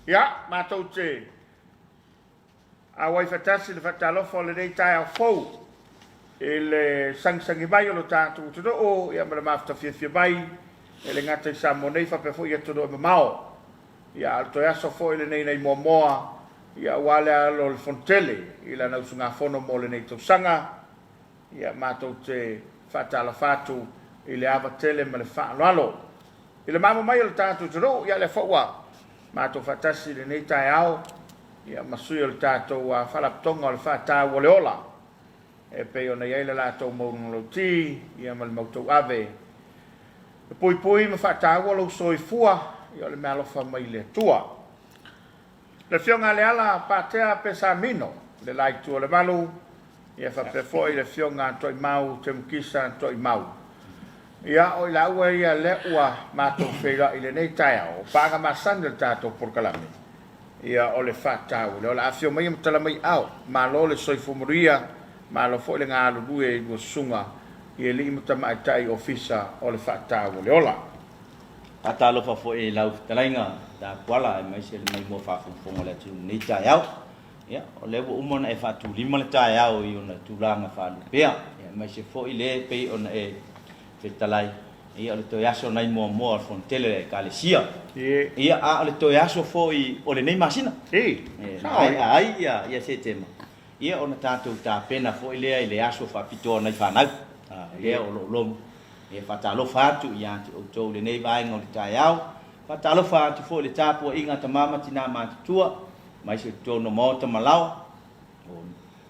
Ia, matou te auai faatasi i le faatalofa o lenei taeao fou i le sagisagi mai o lo tatou atunuu, ia ma le mafuta fiafia mai e le gata i Samoa nei faapea foi i atunuu e mamao. Ia, a o le toe aso foi lenei nai Moamoa, ia aua le alo o le Fonotele i lana usugafono mo lenei tausaga. Ia, matou te faatalofa atu i le ava tele ma le faaaloalo. I le maamo mai o le tatou atunuu, ia lea foi ua matou faatasi i lenei taeao, ia ma sui o le tatou Faalapotopotoga o le Faataua o le Ola, e pei ona i ai le latou maualuluti, ia ma le mautauave e puipui ma faataua lou soifua, ia o le meaalofa mai le Atua. Le Afioga a Leala Patea Pesamino, le la itu o le malu, ia faapea foi le Afioga a Toaimau Temukisa Toaimau. Ia, o i laua ia lea ua matou feiloai i lenei taeao, o paaga masani o le tatou polokalame, ia o le faataua lea. O le a afio mai ma tala mai ao, malo le soifua manuia, malo foi le galulue i lua susuga i alii ma tamaitai ofisa o le faataua o le ola. Faatalofa foi i lau fetalaiga Tapuala aemaise le maimoa faafogafoga o le atunuu i lenei taeao. Ia, o lea ua uma ona e faatulima le taeao i ona tulaga faalupea, aemaise foi le pei ona e fetalai, ia o le toe aso nai Moamoa o le Fonotele a le Ekalesia. Ia, a o le toe aso foi o lenei masina. E maea ai ia Setema, ia ona tatou tapena foi lea i le aso faapitoa o nai fanau, lea o lo o lomu. E faatalofa atu ia te outou i lenei vaega o le taeao. Faatalofa atu foi i le tapuaiga a tama ma tina matutua mai se totonu o maota ma laoa. O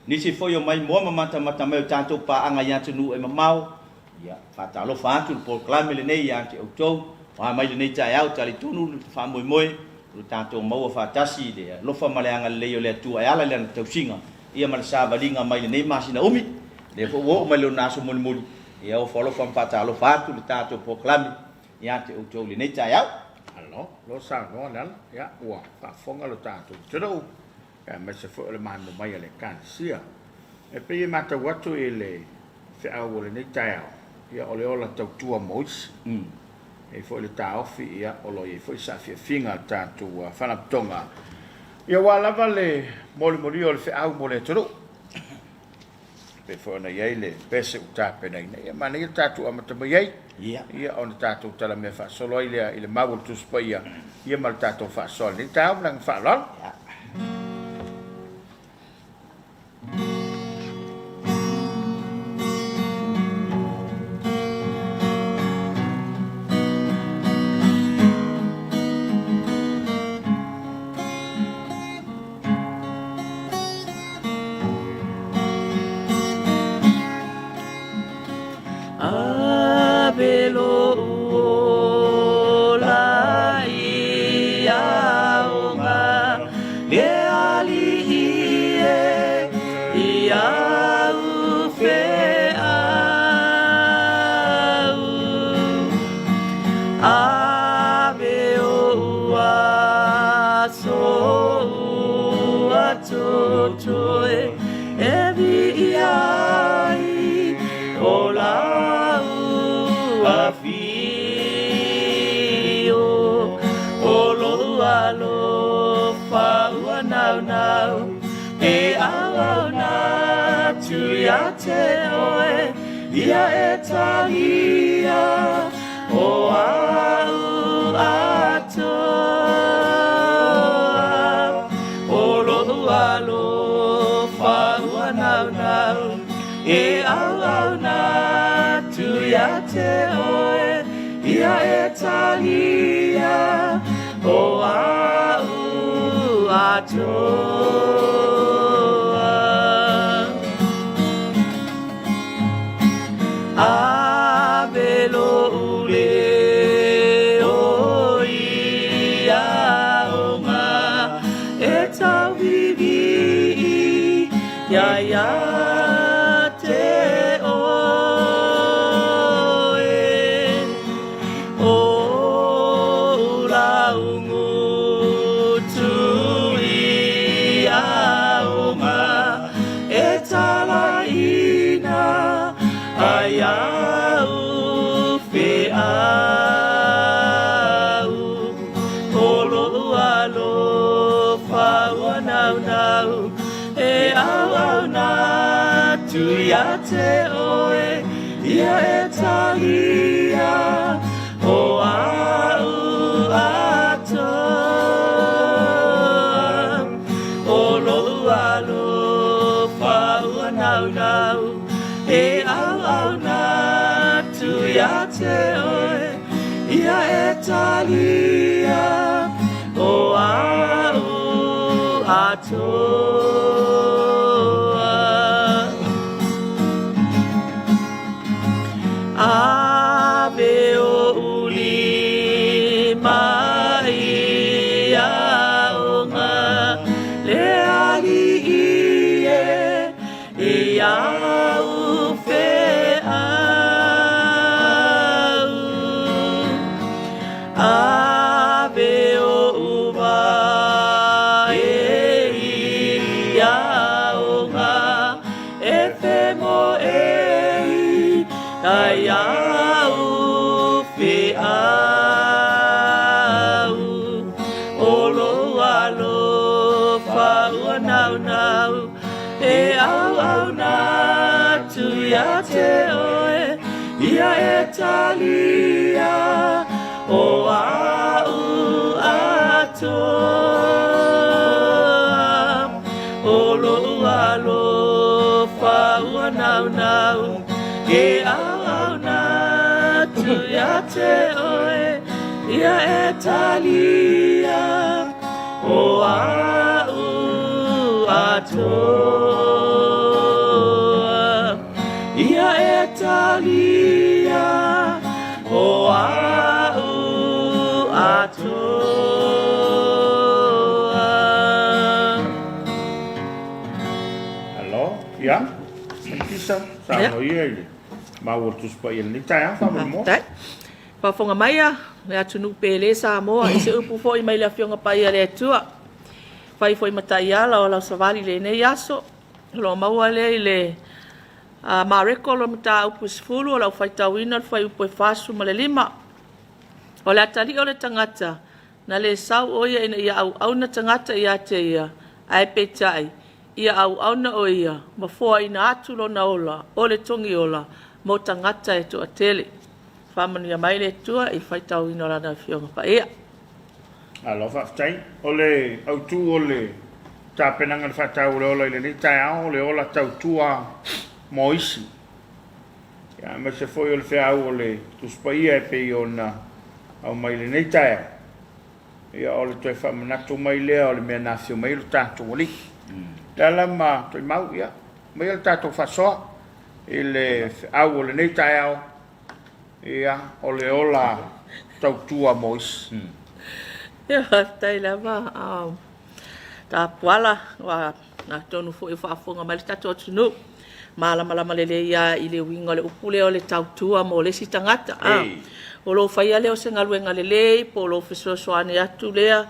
nisi foi o maimoa ma matamata mai o tatou paaga i atunuu e mamao. Ia, faatalofa atu le polokalame lenei ia te outou. O a mai lenei taeao, talitonu le faamoemoe o lo tatou maua faatasi i le alofa ma le agalelei o le Atua e ala i Lana tausiga, ia ma le savaliga mai lenei masina umi. Lea foi ua oo mai lona aso mulimuli. Ia ofo alofa ma faatalofa atu le tatou polokalame ia te outou i lenei taeao. Malo, lo saunoa Leala, ia ua faafofoga lo tatou atunuu, aemaise foi o le maimoa mai a le Ekalesia. E pei e matau atu i le feau o lenei taeao, ia o le ola tautua mo isi. E i ai foi le taofi, ia o lo o i ai foi saafiafiga a le tatou Faalapotopotoga, ia aua lava le molimolia o le feau mo le atunuu. E pei foi ona i ai le pese ua tapenaina, ia manaia le tatou amata mai ai, ia ona tatou talamea faasolo ai lea i le mau o le Tusi Paia, ia ma le tatou faasoa i lenei taeao. Ma le agaga faaaloalo. Ave lou ola i aoga le alii e i au feau. Ave ou aso ua totoe e viia ai o lau afio, o lou alofa ua naunau e auauna atu ia te oe, ia e talia o au atoa, o lou alofa ua naunau e auauna atu ia te oe, ia e talia o au atoa. Ave lou leo i aoga e tauivi ia ia te oe. O laugutu i ia te oe, ia e talia o a'u atoa. O lo'u alofa ua naunau e auauna atu ia te oe, ia e talia o a'u atoa. Ave o'u lima i aoga le ali'i e i au feau. Ave o'u vae i aoga e femoe i kai au feau. O lou alofa ua naunau e auauna atu ia te oe, ia e talia o a'u atoa. O lo'u alofa ua naunau e auauna atu ia te oe, ia e talia o a'u atoa. Ia e talia o a'u atoa. Alo, ia, Kisa, saunoa ia i le mau o le Tusi Paia i lenei taeao, faamolemole. Faafetai. Faafofoga maia le atunuu pele Samoa i se upu foi mai le Afioga Paia a le Atua. Fai foi ma taiala o lau savali i lenei aso. O lo o maua lea i le Mareko o le mataupu e 10 o lau faitauina le fuaiupu e 45. O le atalii o le tagata, na le sau o ia ina ia auauna tagata ia te ia, ae peitai, ia auauna o ia, ma foaina atu lona ola, o le togiola, mo tagata e toatele. Faamanuia mai le Atua i le faitauina o Lana Afioga Paia. Malo faafetai. O le autu o le tapenaga o le faataua o le ola i lenei taeao, o le ola tautua mo isi. Ia, aemaise foi o le feau o le Tusi Paia e pei ona aumai i lenei taeao. Ia, o le toe faamanatu mai lea o le mea na afio mai ai lo tatou Alii. Le ala ma Toimau, ia, aumaia le tatou faasoa i le feau o lenei taeao. Ia, o le ola tautua mo isi. Ia, faafetai lava, Tapuala, ua atonu foi o faafofoga mai le tatou atunuu. Malamalama lelei lava i le uiga o le upu lea o le tautua mo le isi tagata. O lo o faia lea o se galuega lelei, po o lo o fesoasoani atu lea,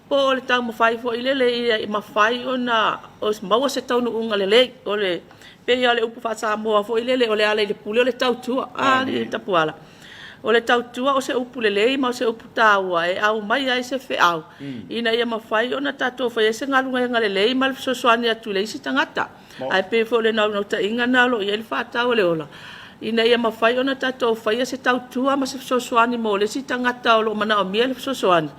po o le taumafai foi lele ia mafai ona maua se taunuuga lelei. O le pei lava o le upu faa-Samoa foi lele, o le ala i le pule o le tautua. A, alii Tapuala. O le tautua o se upu lelei ma o se upu taua e aumai ai se feau ina ia mafai ona tatou faia se galuega lelei ma le fesoasoani atu i le isi tagata. Ae pei foi o le naunautaiga lena o lo o i ai le faatau o le ola, ina ia mafai ona tatou faia se tautua ma se fesoasoani mo le isi tagata o lo o manaomia le fesoasoani.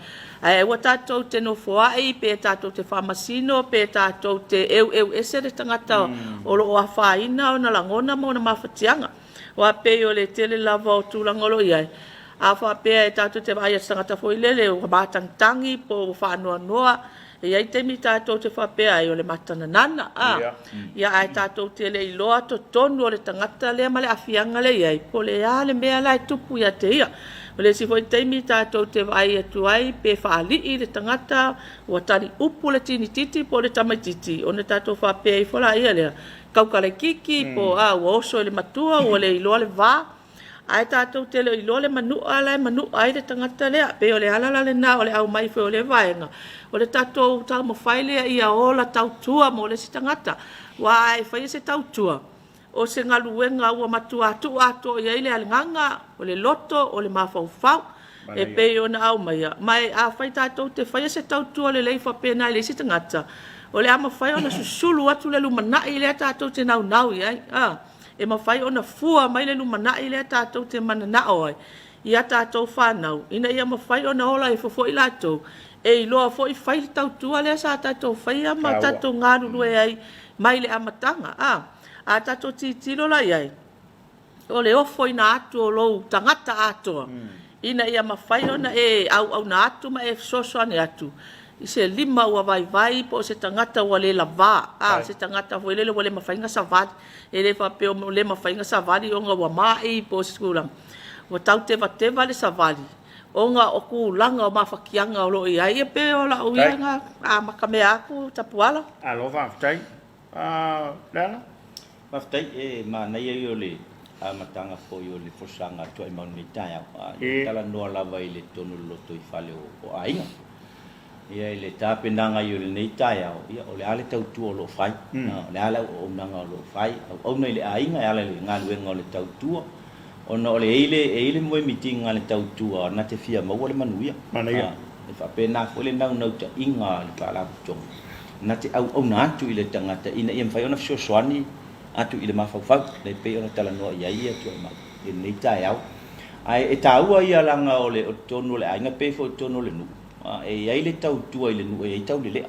Ae aua tatou te nofoai pe tatou te faamasino pe tatou te eueu ese le tagata o lo o afaina ona lagona ma ona mafatiaga. Aua pei o le tele lava o tulaga o lo o i ai, a faapea e tatou te vaai atu i se tagata foi lele ua matagitagi po ua faanoanoa, e i ai taimi tatou te faapea ai o le matananana, a. Ia ae tatou te le iloa totonu o le tagata lea ma le aafiaga lea e i ai, po o le a le mea la e tupu ia te ia. O le isi foi taimi tatou te vaai atu ai pe faalii le tagata ua tali upu le tinititi po o le tamaititi, ona tatou faapea ifo laia lea, taukalaititi po o a ua oso i le matua ua le iloa le va. Ae tatou te le o iloa le manua la e manua ai le tagata lea. Pei o le ala la lena o le aumai foi o lea vaega, o le tatou taumafai lea ia ola tautua mo le isi tagata. Aua a e faia se tautua, o se galuega ua matua tuu atoa i ai le agaga, o le loto, o le mafaufau e pei ona aumaia. Ma afai tatou te faia se tautua lelei faapena i le isi tagata, o le a mafai ona susulu atu le lumanai lea tatou te naunau i ai. e mafai ona fua mai le lumanai lea tatou te mananao ai i a tatou fanau, ina ia mafai ona ola ifo foi latou, e iloa foi fai le tautua lea sa tatou faia ma tatou galulue ai mai le amataga. A, a tatou tilotilo la i ai, o le ofoina atu o lou tagata atoa, ina ia mafai ona e auauna atu ma e fesoasoani atu i se lima ua vaivai po o se tagata ua le lavā, a, se tagata foi lele ua le mafai ona savali. E le faapea ua le mafai ona savali ona ua mai po o se tulaga. Ua tau tevateva le savali ona o tulaga o mafatiaga o lo o i ai. Ia pei o lau ia na amatamea atu Tapuala. Malo faafetai. Leala? Faafetai. E manaia ia o le amataga foi o le folasaga a Tuaimau i lenei taeao. E talanoa lava i le totonu o le lotoifale o aiga. Ia i le tapenaga i o lenei taeao, ia o le a le tautua o lo o fai, o le a le auaunaga o lo o fai, auauna i le aiga e ala i le galuega o le tautua, ona o le e i le, e i le moemitiga a le tautua na te fia maua le manuia. Manaia. E faapena foi le naunautaiga a le Faalapotopotoga na te auauna atu i le tagata ina ia mafai ona fesoasoani atu i le mafaufau, lea e pei ona talanoa i ai ia Tuaimau i lenei taeao. Ae e taua ia leaga o le o totonu o le aiga pe foi o totonu o le nuu, e i ai le tautua i le nuu e i ai taulelea,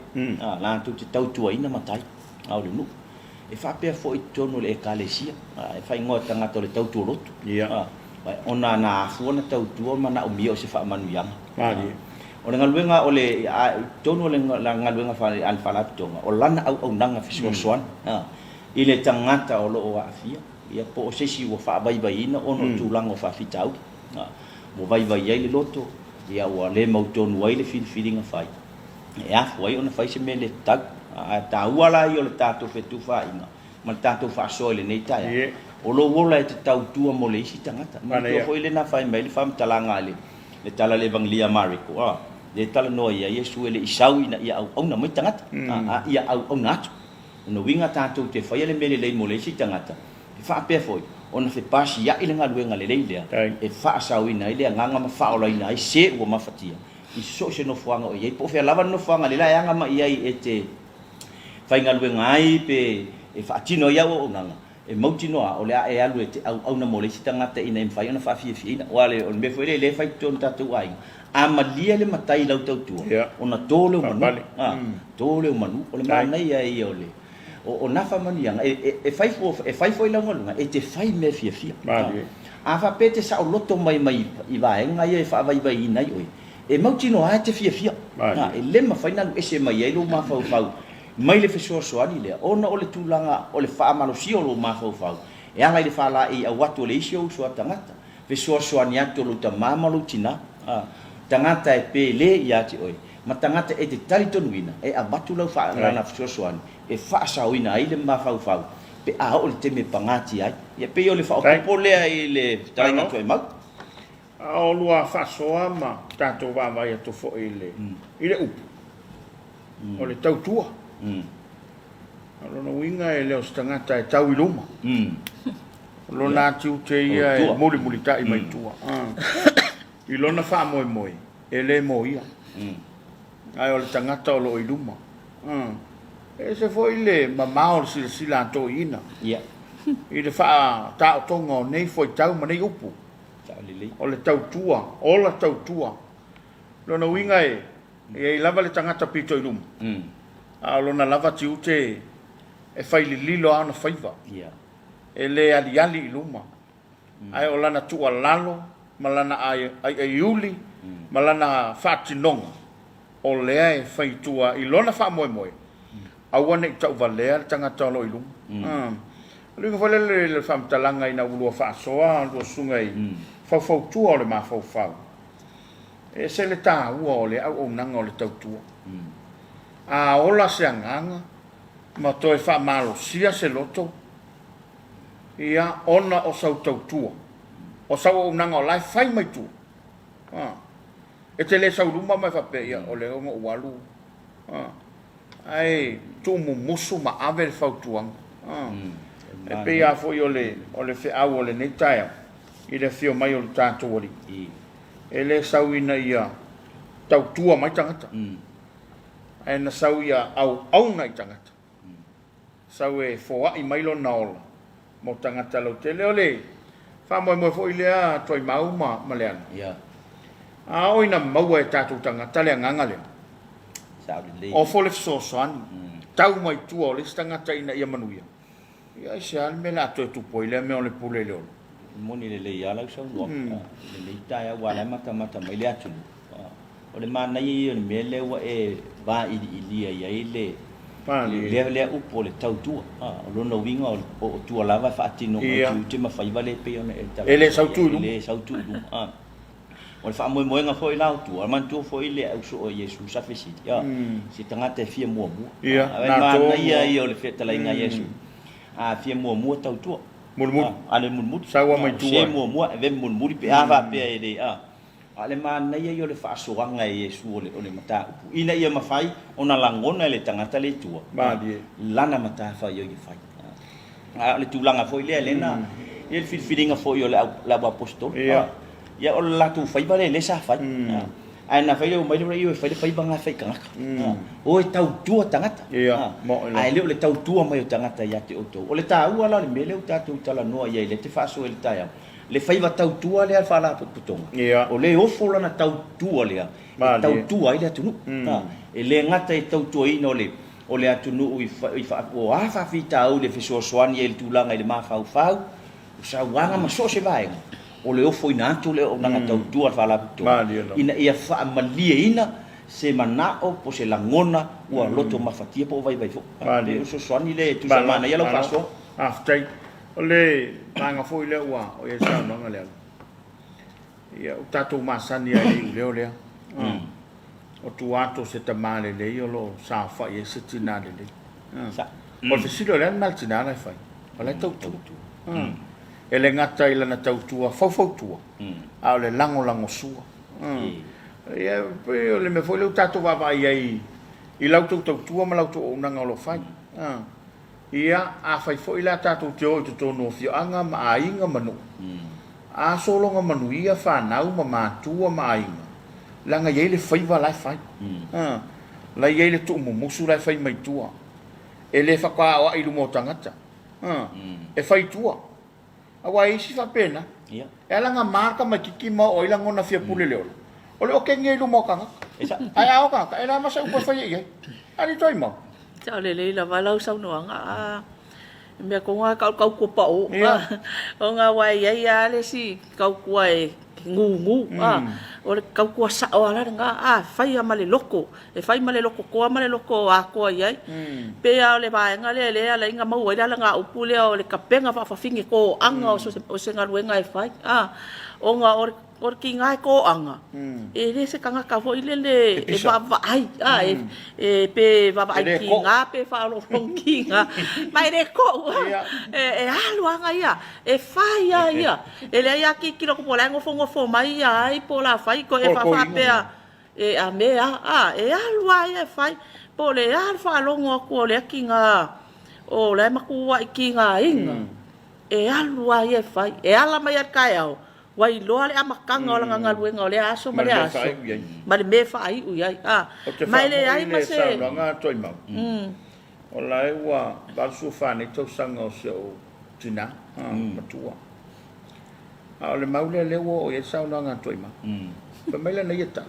latou te tautuaina matai o le nuu. E faapea foi i totonu o le Ekalesia, e faaigoa e tagata o le tautua lotu, ona na afua ona tautua manaomia o se faamanuiaga. O le galuega o le, i totonu o le galuega a le Faalapotopotoga, o lana auaunaga fesoasoani i le tagata o lo o aafia. Ia, po o se isi ua faavaivaiina ona o tulaga o faafitauli, ua vaivai ai le loto, ia ua le mautonu ai le filifiliga fai, e afua ai ona fai se mea le tatau. Ae taua la ia o le tatou fetufaaiga ma le tatou faasoa i lenei taeao, o lou ola e te tautua mo le isi tagata. Manatua foi lena fai mai le faamatalaga a le le tala a le Evangelia a Mareko, a, lea e talanoa i ai Iesu e le i sau ina ia auauna mai tagata, a ia auauna atu. Lona uiga tatou te faia le mea lelei mo le isi tagata, e faapea foi ona fepasia'i le galuega lelei lea e faasaoina ai le agaga ma faaolaina ai se ua mafatia i so o se nofoaga o i ai, po o fea lava le nofoaga lela e aga mai ai e te faigaluega ai pe e faatino ai au auaunaga. E mautinoa o le a e alu e te auauna mo le isi tagata ina ia mafai ona faafiafiaina. Aua o le mea foi lea, lea e fai i totonu o tatou aiga, a malie le matai i lau tautua, ona to lea o manu. To lea o manu. O le manaia ia o le, o na faamanuiaga, e fai fua, e fai foi lau galuega, e te fai mea fiafia. A faapea e te saoloto mai mai i vaega ia e faavaivaiina ai oe, e mautinoa lava e te fiafia. E le mafai ona alu ese mai ai lou mafaufau mai le fesoasoani lea, ona o le tulaga o le faamalosia o lou mafaufau e ala i le faalaeiau atu o le isi ou uso a tagata, fesoasoani atu o lou tama ma lou tina, tagata e pele ia te oe, ma tagata e te talitonuina e avatu lau lana fesoasoani e faasaoina ai le mafaufau pe a oo i le taimi e pagatia ai. Ia, pei o le faaopoopo lea i le fetalaiga Tuaimau. A o lua faasoa ma tatou vaavaai atu foi i le upu, o le tautua. O lona uiga e le o se tagata e tau i luma. O lona atiute ia e mulimulitai mai tua. I lona faamoemoe, e le mo ia, ae o le tagata o lo o i luma. E ese foi le mamao o le silasila a toeaiina i le faataotoga o nei fuaitau ma nei upu. O le tautua, ola tautua. Lona uiga e i ai lava le tagata pito i luma, a o lona lava tiute e fai lililo lava ona faiva, e le aliali i luma, ae o lana tuualalo ma lana aiaiuli ma lana faatinoga, o lea e fai i tua i lona faamoemoe, aua ne i tauvalea le tagata o lo o i luma. O le uiga foi lea o le faamatalaga ina ua lua faasoa lua susuga i faufautua o le mafaufau, e ese le taua o le auaunaga o le tautua. A ola se agaga ma toe faamalosia se loto, ia, ona o sau tautua, o sau auaunaga o la e fai mai tua, E te le sau luma ma e faapea, ia, o lea na ou alu, ae tuumumusu ma ave le fautuaga. E pei lava foi o le, o le feau o lenei taeao i le afio mai o le tatou Alii, e le sau ina ia tautua mai tagata, ae na sau ia auauna i tagata. Sau e foai mai lona ola. Mo tagata lautele. O le faamoemoe foi lea Toaimau ma ma Leano. Ia. A oo ina maua e tatou tagata le agaga lea. Sao lelei. Ofo le fesoasoani. Tau mai tua o le isi tagata ina ia manuia. Ia aisea le mea o le a toe tupu ai lea mea o le pule i le ola? E moni lelei lava lau saunoaga i lenei taeao aua o la e matamata mai le atunuu. O le manaia ia o le mea lea ua e vailiilia i ai le lea lea upu o le tautua. O lona uiga o tua lava e faatino mai tiute ma faiva lea e pei ona e talanoa. E le sau tu i luma. E le sau tu i luma. O le faamoemoega foi la o tua, manatua foi le ausoo a Iesu sa fesili, se tagata e fia muamua. Ia, A na to manaia ia o le fetalaiga a Iesu, a fia muamua tautua. Mulimuli. A le mulimuli. Sau a mai tua. Se muamua, ave mulimuli pe a faapea e le, a. A o le manaia ia o le faasoaga e Iesu o le, o le mataupu, ina ia mafai ona lagona e le tagata le tua, Malie. lana matafaioi e fai. A o le tulaga foi lea, lea na i ai le filifiliga foi o le au, le au aposetolo. Ia. Ia, o le latou faiva lea lea sa fai. Ae na fai lea, omai lea e fai le faiva lena e fai i tagata. O e tautua tagata. Ia, mo'i Ae le o le tautua mai o tagata ia te outou. O le taua la o le mea lea ua tatou talanoa i ai, lea e te faasoa i le taeao, le faiva tautua lea a le Faalapotopotoga, Ia. o lea e ofo lana tautua lea e Malie. tautua ai le atunuu. E le gata i tautuaina o le o le atunuu i o a faafitauli e fesoasoani ai i le tulaga i le mafaufau, o sauaga ma so o se vaega, o le ofoina atu lea o auaunaga tautua a le Faalapotopotoga ina ia faamalieina se manao po o se lagona ua loto mafatia po o vaivai foi. O le fesoasoani lea e tusa manaia lau faasoa. Faafetai. O le vaega foi lea ua i ai le saunoaga lea, ia ua tatou masani lava i le iuleo lea. O tua atu o se tama lelei o lo o saofai ai se tina lelei. O le fesili o le a le mea a le tina la e fai? O la e tautua. E le gata i lana tautua faufautua, a o le lagolagosua. Ia, pei o le mea foi lea ua tatou vaavaai ai i la outou tautua ma la outou auaunaga o lo o fai. Ia, afai foi la tatou te o i totonu o afioaga ma aiga ma nuu, a sologa manuia fanau ma matua ma aiga, leaga e i ai le faiva la e fai. La e i ai le tuumumusu la e fai mai tua. E le faatoa aoai i luma o tagata. E fai i tua. Aua e i ai isi faapena. E ala ona ma le tamaititi ma oo ai lagona fia pule le ola, o le okengia i luma o tagata. Ae a o tagata, e leai ma se upu e faia i ai. Alii Toimau. Sao lelei lava lau saunoaga. A mea tonu lava o le tautua pao. Ona aua e i ai lava le isi tautua e gugu. O le tautua sao lava la lena. A fai lava ma le loto. E fai ma le loto toa ma le loto atoa i ai. Pei lava o le vaega lea lea e ala ai ona maua ai le alagaupu lea o le tapena faafafine toaga o se galuega e fai. Ona o le O le tiga e toaga, e le se tagata foi lele e vaavaai, a, pe vaavaai tiga pe faalogologo tiga, ma e le kou, a, e alu lava ia, e fai lava ia. E leai lava tilotilo atu po o la e nofonofo mai ai po o la fai, toe e faapea, e a mea, a, e alu lava ia e fai. Po o le a le faalogo atu o lea tiga, o la e matuai tigaina, e alu lava ia e fai. E ala mai lava i le taeao, Ua iloa le amataga o lana galuega o lea aso ma lea aso, ma le mea e faaiu i ai. A, Ou te ma e leai faamoe i ma le se. saunoaga a Toimau, o la e ua 84 nei tausaga o si ou tina matua. A o le mau lea lea ua oo i ai le saunoaga a Toimau. Fai mai lana ia tala,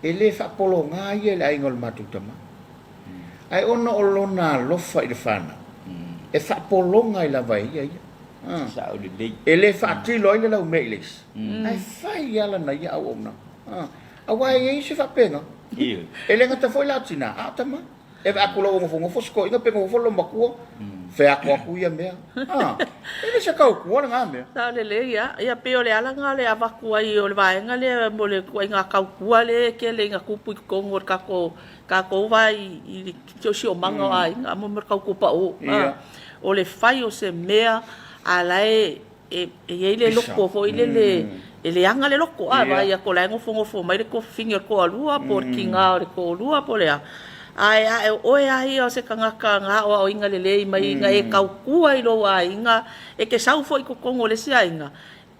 e le faapologa ia i le aiga o le matou tama. Ae ona o lona alofa i le fanau, e faapologa ai lava e ia ia. Sao lelei. E le faatilo ai le laumea i le isi, ae fai lava lana ia auaunaga. Aua e i ai isi faapena. E le gata foi la o tina, a o tama. E vaai atu loa ua nofonofo si toeaina pe nofo foi loomatua, feato atu ia mea. E le se tautua lena mea. Sao lelei lava. Ia pei o le ala lena o le avatu ai o le vaega lea mo le ituaiga tautua lea e tele ina tupu i totonu o le tatou tatou va i le siosiomaga o aiga, mo le tautua pao. O le fai o se mea a la e e i ai le loto foi lele e leaga le loto, a vaai atu o la e nofonofo mai le tuafafine o le toalua po o le tiga o le toalua po o le a. Ae a o oe lava ia o se tagata na aoaoina lelei mai na e tautua i lou aiga, e te sau foi i totonu o le isi aiga,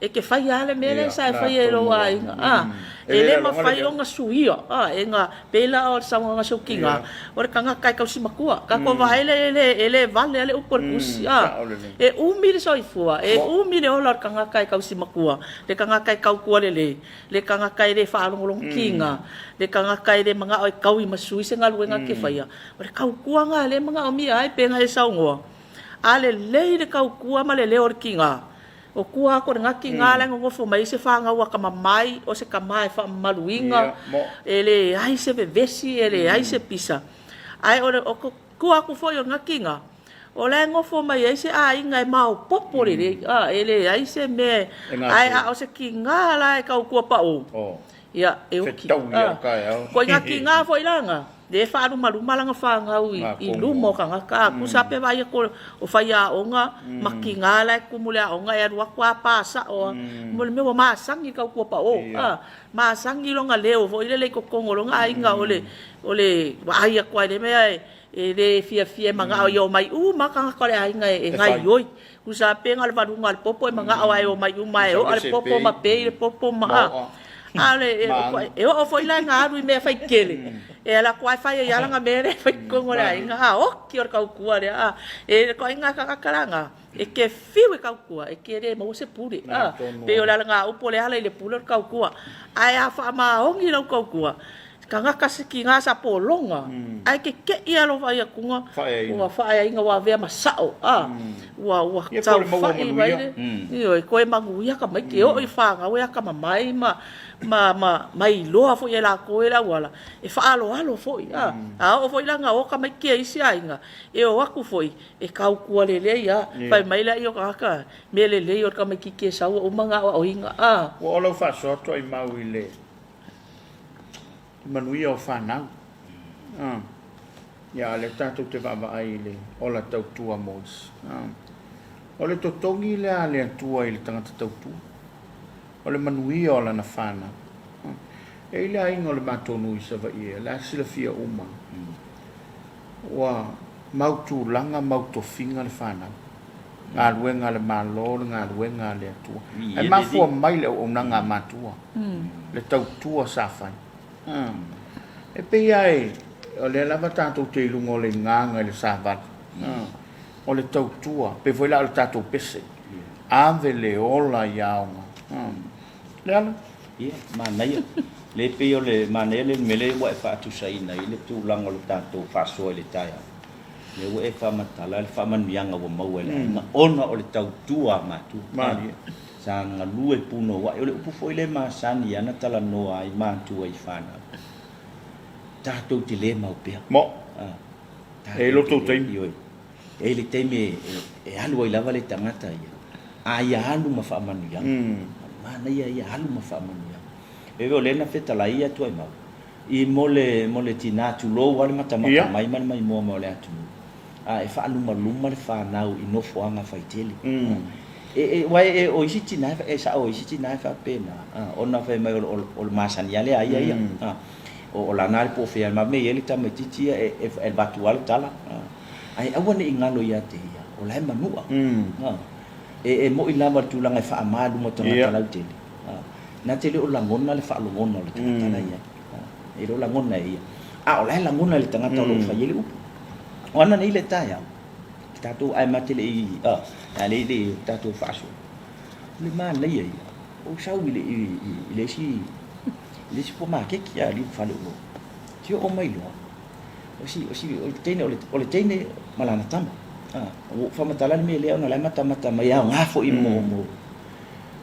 E te faia lava le mea lea sa e faia i lou aiga, a. E le mafai ona suia, a, e na, pei la o le saunoaga a si ou tina, o le tagata e tausi matua. Tatou vaai lea e le, e le vale lava le upu a le Tusi, a. E umi le soifua, e umi le ola o le tagata e tausi matua, le tagata e tautua lelei, le tagata e le faalogologotiga, le tagata e le manao e taui ma sui se galuega e te faia. O le tautua lena lea e manaomia ai, pei ona e saunoa, a lelei le tautua ma le leo o le tina, O tua atu o lena tina la e nonofo mai ai se fanau atamamai, o se tama e faamamaluina, e leai se vevesi, e leai se pisa. Ae o le tua atu foi o lena tina, o la e nofo mai ai se aiga e maopoopo lelei, e leai se mea, ae a o se tina la e tautua pau, ia, e oti. Ituaiga tina foi la na, lea e faalumaluma lana fanau i luma o tagata. A tusa lava pe vaai atu o faiaoga ma tina la e tumu i le aoga, e alu atu lava pa sao lava. Mo le mea ua masani i le tautua pao, a, masani lona leo foi lele i totonu o lona aiga o le vaai atu lava i le mea e le fiafia e manao ia omai uma lava tagata o le aiga e gaoioi. Tusa lava pe na o le valuga a le popo e manao lava e omai uma e oa le popo ma pei le popo ma a. A o le, e oo foi la ina alu i mea faitele, e alu atu lava e fai ai lava lana mea lea e fai i totonu o le aiga. A oti o le tautua lea, a. E ituaiga tagata la na, e te fiu e tautua, e te le maua se pule, a. Pei o le alagaupu o le ala i le pule o le tautua. Ae a faamaoni lau tautua, Tagata se tiga sa pologa ae kekeʻi a lou vaai atuga ua faaeaina ua avea ma sao a ua ua taufaʻi mai le ioe toe manuia tamaiti e oo i fanau e atamamai ma ma ma ma iloa foi e latou le auala e faaaloalo foi a a oo foi la ina o tamaiti a isi aiga e o atu foi e tautua lelei a fai mai lea o tagata mea lelei o le tamaititi e sau ua uma ona aoaoina a. Ua oo lau faasoa Toaimau i le manuia o fanau. Ia, a o lea tatou te vaavaai i le ola tautua mo isi. O le totogi lea a le Atua i le tagata tautua, o le manuia o lana fanau. E i ai le aiga o le matou nuu i Savaii, o la e silafia uma, ua mau tulaga, mau tofiga le fanau. Galuega a le Malo, le galuega a le Atua. Ae mafua mai le auaunaga a matua, le tautua sa fai. E pei lava e, o lea lava tatou te i luga o le igaga i le savali, o le tautua, pei foi la o le tatou pese, ave le ola i aoga. Leala? Ia, manaia. Le pei o le manaia le mea lea ua e faatusaina ai le tulaga o le tatou faasoa i le taeao. Lea ua e faamatala le faamanuiaga ua maua e le aiga ona o le tautua a matua. Malie. Sa galue punouai. O le upu foi lea e masani ana talanoa ai matua i fanau. Tatou te le mau pea. Mo. E i ai lo tou taimi. Ioe. E i ai le taimi e alu ai lava le tagata ia, a ia alu ma faamanuiaga. Manaia ia alu ma faamanuiaga. E o lea na fetalai ia Tuaimau i mo le mo le tina tulou lava le matamata mai ma le maimoa mai o le atunuu, a e faalumaluma le fanau i nofoaga faitele. E aua e o isi tina e sao o isi tina e faapena, ona fai mai o le masani lava lea a ia ia. O lana lava le po o fea ma mea e i ai le tamaitiiti ia e avatu lava le tala, ae aua ne i galo ia te ia, o la e manua. E moni lava le tulaga e faama i luma o tagata lautele, Na te le o lagona le faalogona o le tagata la e i ai. E le o lagona e ia. A o la e lagona e le tagata o lo o fai ai le upu. O ana nei le taeao, le tatou ae ma te le i, a, a le i le tatou faasoa. O le manaia ia, ou sau i le, i, i le isi, i le isi supamakeki a liu faleoloa. Ti oo mai loa, o si, o si, o le teine, o le, o le teine ma lana tama. A, ua ou faamatala le mea lea ona o la e matamata mai, e aoga foi mo, mo,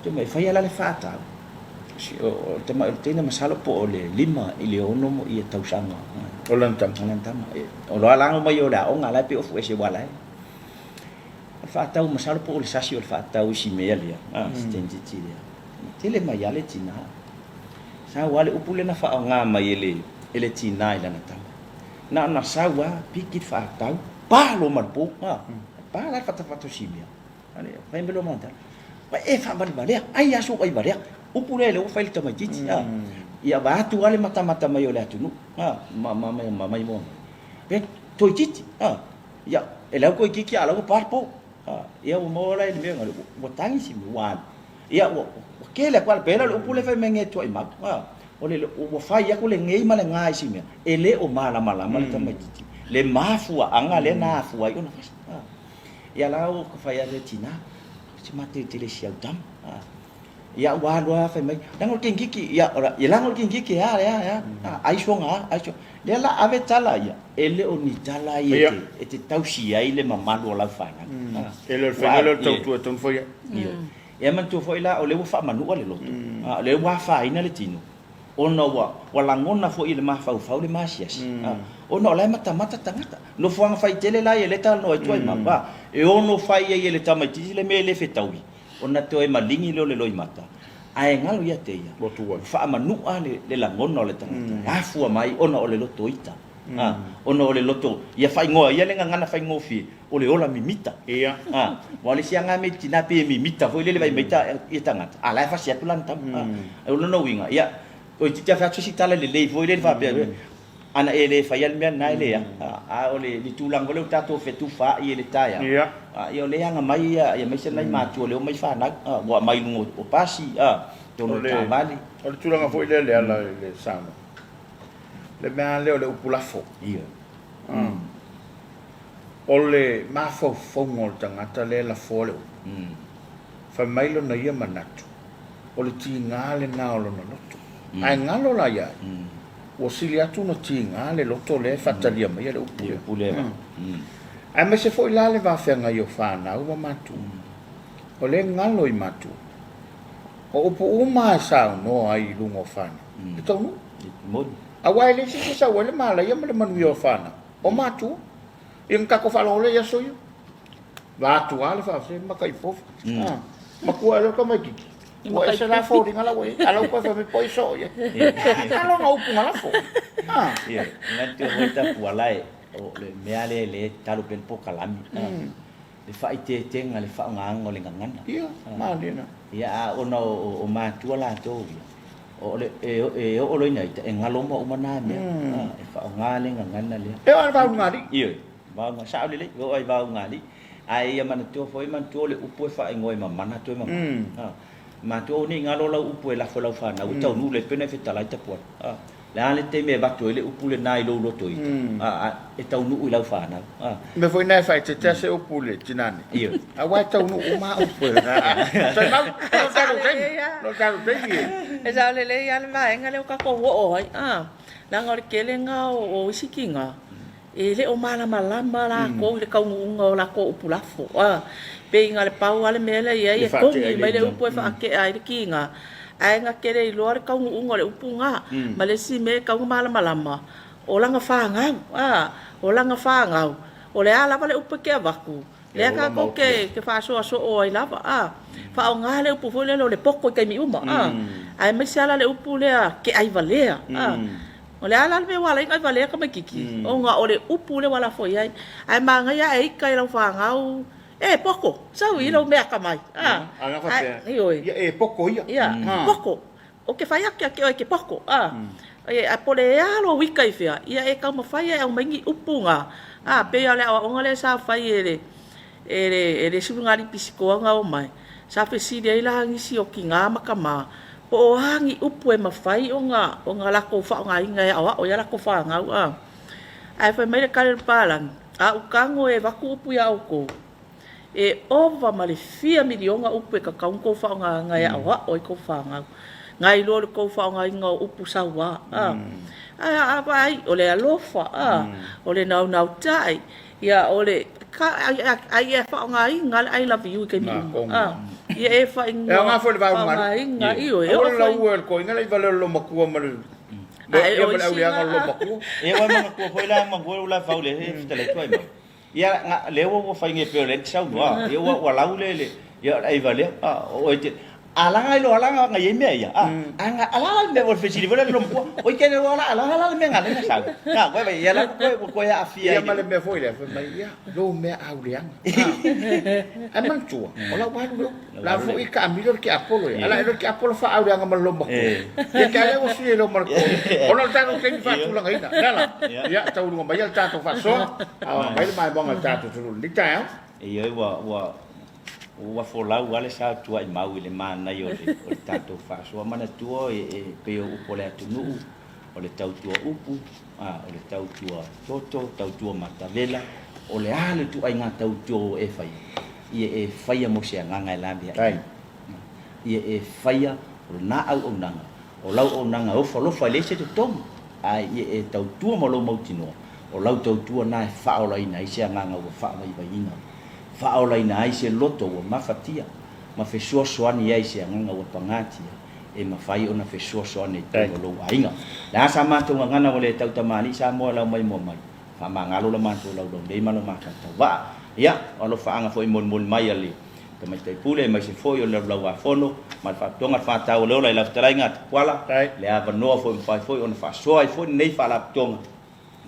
Te mai fai ala le whātau. O te mai o le teina masalo po o le 5 i le 6 mo ia tausaga. O lana tama. O lana tama. O loa lango mai o le aoga la e pe ofu ese wala e. O le whātau masalo po o le sasi o le whātau i si mea lea. Ah, si tentiti lea. Tele mai a le tina. Sa ua le upu lena whaonga mai e le, e le tina i lana tama. Na ona sau a, piki le whātau, pa lo ma le pō. Ah, pa la le whatawhata o si mea. Fai mai loa ma tala, Ua e faavalevalea, ai aso ua ai valea. Upu lea lea ua fai le tamaitiiti, a. Ia vaeatu lava le matamata mai o le atunuu, a, ma, ma, ma, ma maimoa mai. Pe toeitiiti, a, ia, e lau toeitiiti a o la ua pa le po. A, ia ua maua la i le mea, ua tagi si mea, ua alu. Ia ua tele atu lava, pei la o le upu lea e fai mai nei e tuuaimau, a, o le ua fai atu le nei ma le ga i si mea, e le o malamalama le tamaitiiti le mafuaaga lea na afua ai ona fasi. A, ia la ua fai atu le tina, se mateletele si au tama. A, ia ua alu lava fai mai, leaga o le teinikiki, ia, ia leaga o le teinikiki, e a, e a, e a, a, ai soga a, ai soga. Lea la ave tala ia, e le o ni tala ia e te tausi ai le mamalu o lau fanau. E le o le faiga lea o le tautua e taumafai ai. Ioe. Ia manatua foi la, o lea ua faamanua le loto, a o lea ua afaina le tino, ona ua ua lagona foi i le mafaufau le masiasi, a, ona o la e matamata tagata. Nofoaga faitele la ia lea e talanoa ai Tuaimau, a, e ono fai ai e le tamaitiiti le mea e le fetaui, ona toe maligi lea o le loimata, ae galo ia te ia, ua faamanua le lagona o le tagata, e afua mai ona o le loto ita, a, ona o le loto, ia faaigoa ia le gagana faigofie, o le ola mimita. Ia. A, aua o le isi lava na mea i tina pei e mimita foi lele vaai mai ia tagata, a o la e fasi atu lana tama. A, o lona uiga, ia, toeitiiti lava fai atu se isi tala lelei foi lele faapea, ana e le faia le mea lena e leai. A o le tulaga foi lea ua tatou fetufaai i le taeao, ia o lea e aga mai ia, aemaise nai matua o lea e omai fanau, ua aumai i luga o pasi, totonu o taavale. O le tulaga foi lea Leala i le saunoaga, le mea lava lea o le upu lafo. Ia. O le mafaufauga o le tagata lea e lafoa le upu, fai mai lona ia manatu, o le tiga lena o lona loto. Ae galo la ia ia, ua sili atu ona tiga le loto lea e faatalia maia le upu lea. Aemaise foi la le va feagai o fanau ma matua. O lea e galo i matua. O upu uma e saunoa ai i luga o fanau, e taunuu. Aua e leai se isi e sau ai le malaia ma le manuia o fanau. O matua. Ia na tatou faalogo lea i aso ia. Vaeatu lava le faafetai ma matai povi. Ah, matua ea loa le tamaitiiti. Ua ese la foliga la ua i ai. A la ua toe fai mai po ai soo i ai. Taloga upu na lafo. Ah. Ia, manatua foi Tapuala e, o le mea lea lea e tatalo pea le pokalami. Le faaiteetega, le faaaogaina o le gagana. Ia, malie na. Ia, a ona o matua latou ia, o le, e oo loa ina ita, e galo uma uma na mea. E faaaoga le gagana lea. E oo lava i le vaulugalii. Ioe, vaulugalii, sao lelei, e oo lava i vaulugalii. Ae ia manatua foi, manatua o le upu e faaigoa e mamana toe mamana. Matua aua ne i galo lau upu e lafo i lau fanau, e taunuu lelei pei ona e fetalai Tapuala. Le a le taimi e avatu ai le upu lena i lou loto ita, a, e taunuu i lau fanau. O le mea foi lena e faaeteete se upu i le tina nei. Ioe. Aua e taunuu uma lava upu e. Tuaimau, o lo tatou taimi, o lo tatou taimi e. E sao lelei lava le vaega lea ua tatou oo ai, leaga o le telega o isi tiga, E le o malamalama lakou i le taunuuga o lakou upu lafo. A, pei na o le pau lava le mea lea e i ai, e togi mai le upu e faatea ai le tiga, ae na te le iloa le taunuuga o le upu na. Ma le isi mea e tatau ona malamalama, o lana fanau, a, o lana fanau, o le a lava le upu e te avatu, lea tatou te faasoa soo ai lava, a, faaaoga le upu foi lele o le poto i taimi uma, a, aemaise lava la le upu lea te aivalea, a. O le a la le mea ua ala ai ona aivalea tamaititi? Ona o le upu lea ua lafo i ai. Ae manaia ae ita i lau fanau, E poto, sau i lou mea atamai. A, A na faapea, ioe. Ia e poto ia. Ia, poto. Ou te fai atu ia te oe e te poto. A, ae po o le a lou ita i fea, ia e taumafai e aumai ni upu na. A, pei lava o le aoaoga lea sa fai e le, e le, e le isi ulugalii pisikoa na omai, sa fesili ai la nisi o tina ma tama, Po o a ni upu e mafai ona ona latou faaaogaina e aoao ai a latou fanau a. Ae fai mai le tali a le papalagi, A ou tago e avatu upu iā outou, e ova ma le fia miliona upu e tatau ona tou faaaogaina e aoao ai tou fanau, nai lo le tou faaaogaina o upu sauā a. Ae a vaai, o le alofa a, o le naunautai, Ia, o le, ka, a ia e faaaogaina le I love you i taimi uma. A, ia e E aoga foi le va ugali. faaaogaina, ioe, e Aua oo le foi. laua e le toeaina la i valea o le loomatua ma le Ae ia o ma le isi auleaga na o le loomatua. Ia ua manatua foi la manatua lou la fau le fetalai Tuaimau. Ia na lea ua ua fai nei pei o lea e te saunoa. Ia ua ua lau le le ia o le ai valea. A o e te a laga ai loa laga na i ai mea ia. A a na a la le mea o le fesili foi lea le matua. Oi te loa la la la le mea na lea na sau. Na koe vai ia la koe ua koe aafia Ia i ma le le mea foi lea, fai mai, ia, lou mea auleaga. Ae manatua, o lau alu le upu. La foi taamilo le tiapolo ia. Ala e le tiapolo faaauleaga ma le loomatua. Ia te alea ua sui e loo ma le tolu. Ona o le tatou taimi faatulagaina. Leala, ia, tauluga mai ia le tatou faasoa. A mai le maimoaga i le tatou atunuu i lenei taeao. Ioe, ua, ua. Ua folau lava le sa o Tuaimau i le manaia o le tatou faasoa. Manatua e pei o upu a le atunuu, o le tautua upu, o le tautua toto, tautua matavela, o le a le ituaiga tautua ua e faia, ia e faia mo se agaga e laveai ai. Ia e faia o lena auaunaga, o lau auaunaga e ofo alofa e leai se totogi, ae ia e tautua ma lou mautinoa, o lau tautua lena e faaolaina ai se agaga ua faavaivaiina, faaolaina ai se loto ua mafatia, ma fesoasoani ai se agaga ua pagatia e mafai ona fesoasoani i totonu o lou aiga. Le a sa matou gagana ua le tautamalii Samoa e lau mai mua mai, faamagalo la matou laulau nei ma lo matou tauvaa. Ia, o alofaaga foi molimoli mai a le Tamaitai Pule aemaise foi o le Laulau-a-Fono ma le Faalapotopotoga le Faatau o le Ola i lau fetalaiga a Tupuala, le avanoa foi mafai foi ona faasoa ai foi lenei Faalapotopotoga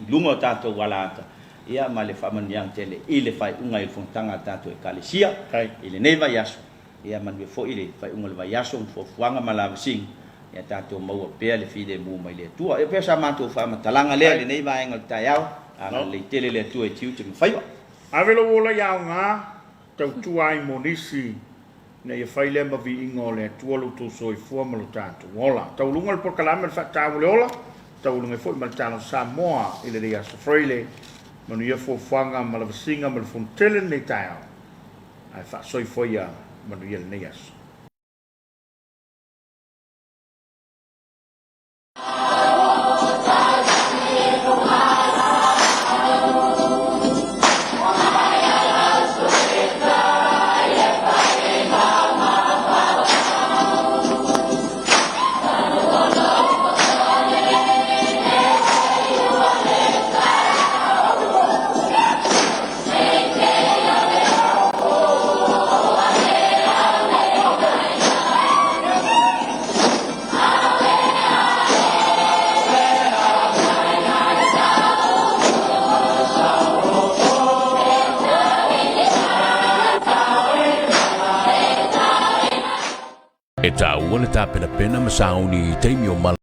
i luga o tatou alaata, ia ma le faamanuiaga tele i le faaiuga i le fonotaga a tatou Ekalesia i lenei vaiaso, ia manuia foi le faaiuga o le vaiaso ma fuafuaga ma lavasiga, ia tatou maua pea le filemu mai le Atua. Ia pei o sa matou faamatalaga lea i lenei vaega o le taeao, agalelei tele le Atua i tiute ma faiva. Ave lou ola i aoga, tautua ai mo nisi, ina ia fai lea ma viiga o le Atua lo outou soifua ma lo tatou ola. Taualuga le polokalame o le Faataua o le Ola, taualuga ai foi ma le Tala o Samoa i lenei aso Faraile. Manuia fuafuaga ma lavasiga ma le fono tele lenei taeao, ae faasoifua ia manuia lenei aso. E taua le tapenapena ma sauni i taimi o mala.